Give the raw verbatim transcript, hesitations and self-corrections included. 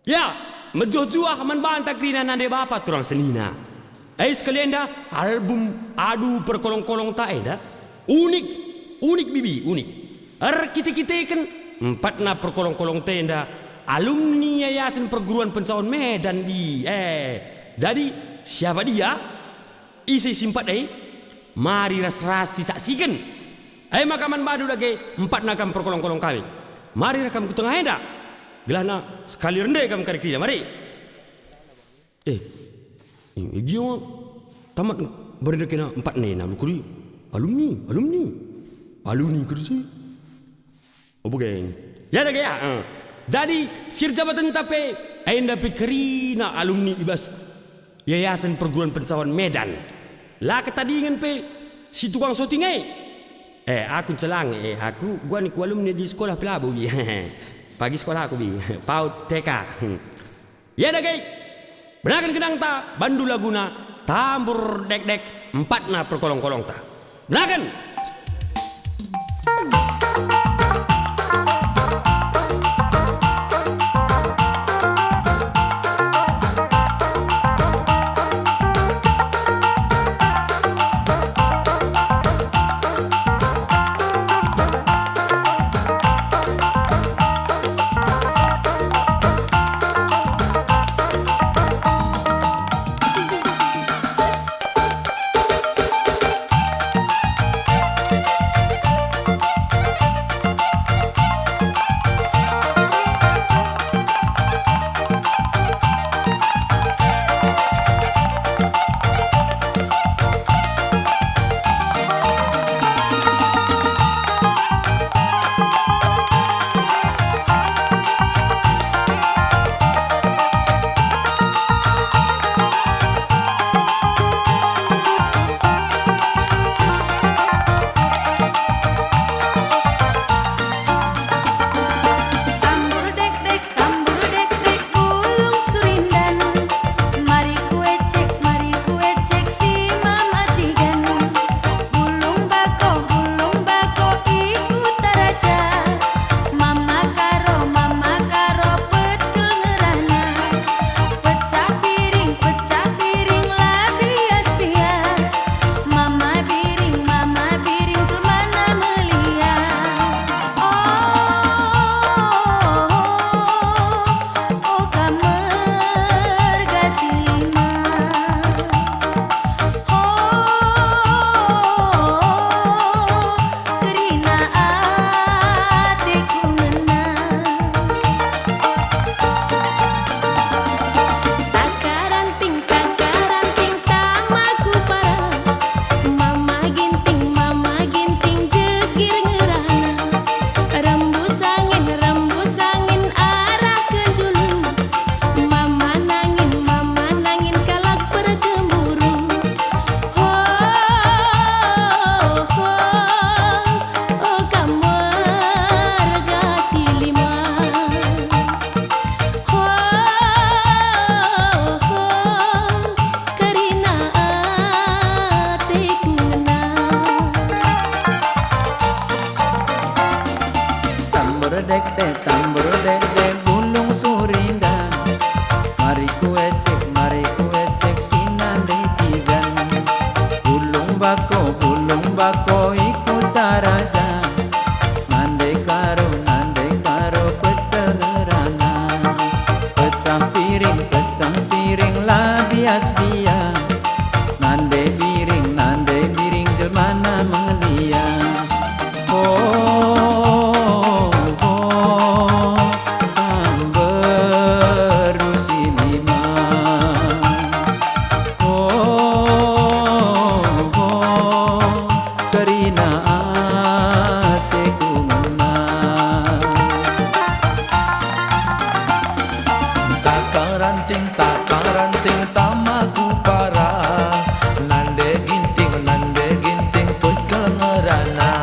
Ya, mejuah-juah man banta kerina nande bapa turang senina. E sekali enda album Adu Perkolong-kolongta enda unik, unik bibi, unik. Erkite-kiteken empatna perkolong-kolongta enda alumni Yayasan Perguruan Pencawan Medan bi. Eh, jadi siapa dia? Ise si empat e? Mari ras-ras sisaksiken. E maka man bandu dage empatna kam perkolong-kolong kami. Mari reh kam ku tengah enda. Gelahna sekali rende kam kari kerina, mari. Eh, eh, gia tamat berende kena empat nena, lu kuri alumni, alumni. Alumni kuri si? Oh, bage. Ya, dage, ya, eh. Jadi, si erjabatenta pe, enda pe kerina alumni i bas Yayasan Perguruan Pencawan Medan. La ketadingen pe si tukang syuting e. Eh, aku ncelang, eh, aku guan ku alumni di sekolah pe labo, bi. Pagi sekolah aku, bi. Paut T K. Ya dage, benaken gendangta bandu laguna Tambur Dekdek empatna perkolong-kolongta. Benaken! Tambur dekdek, tambur dekdek, bulung surindan. Mari kuecek, mari kuecek si mama tigan. Bulung bako, bulung bako i Kutaraja. Mama Karo, mama Karo pet kel ngerana. Pecah piring, pecah piring la bias-bias. Mama Biring, mama Biring jelmana melias. Oh, oh, oh, oh, kamer gasi lima. Oh, kerina ateku ngena. Taka ranting, taka ranting, tama ku para. Mama Ginting, mama Ginting, jegir ngerana. Rembus angin, rembus angin, arah ke julu. Mama nangin, mama nangin, kalak percemburu. Ho, ho, oh, kamer gasi lima. Ho, ho, kerina ateku ngena. Tambur dekdek, tambur dekdek, bulung surindan. Mari kuecek, mari kuecek, si nande tigan. Bulung bako, bulung bako, i Kutaraja. Nande Karo, nande Karo, pet kel ngerana. Pecah piring, pecah piring, la bias-bias. Nande Biring, nande Biring, jelmana melias. Oh, oh, tamberu si lima. Oh, oh, kerina ateku ngena. Taka ranting, taka ranting, tama ku para. Nande Ginting, nande Ginting, pet kel ngerana.